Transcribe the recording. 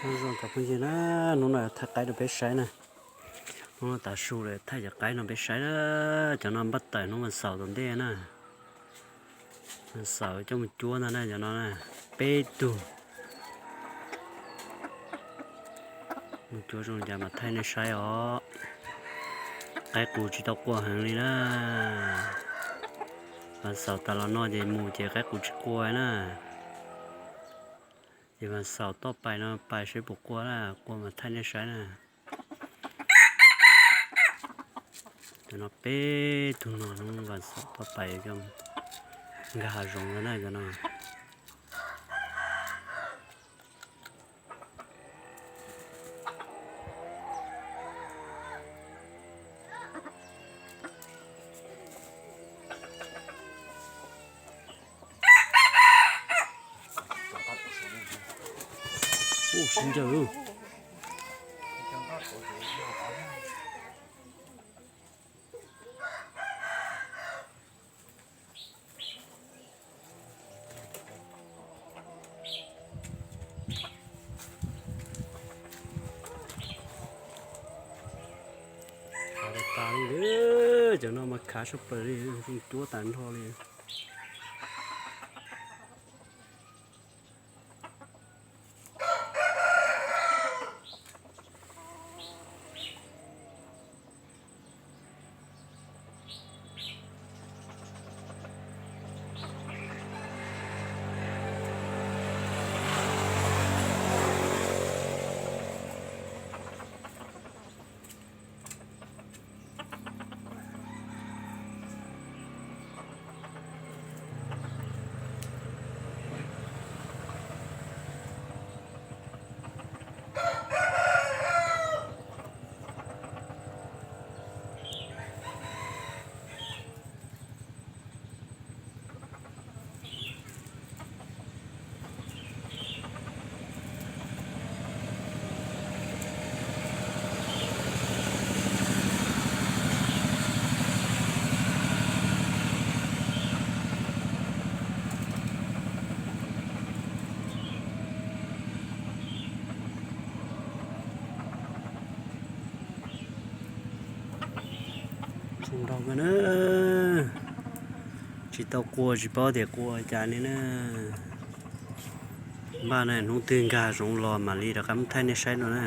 Nyob zoo cov phooj ywg na, hnub no thaij qaib rau peb saib na. Hnub no tav su lawm thaij cov qaib no peb saib na. Cov no npaj tawm hnub vas xaum tom ntej na. Vas xaum coj mus cuab ntag na cov no na. Peb tug. Mus cuab zoo li cas mas thaij nej saib os. Qaib qus tsis tau qua heev li na. Vas xaum tas los no ces mus ces qaib qus tsis qua na. Ces vas xaum toj pais no pais saib puas qua na, qua mas thaij nej saib na. Cov no peb tug no hnub vas xaum toj pais coj nkag hav zoov ntag na cov no. Ub, sib ncaws. Khav tas li, cov no mas khav sab plaws li, zoo cuab tas nrho li. Zoo nraug kawg na. Tsis tau qua tsis paub tias qua cas li na. Npaj na, hnub twg nkag zoov los mam li rov qab thaij nej saib no na.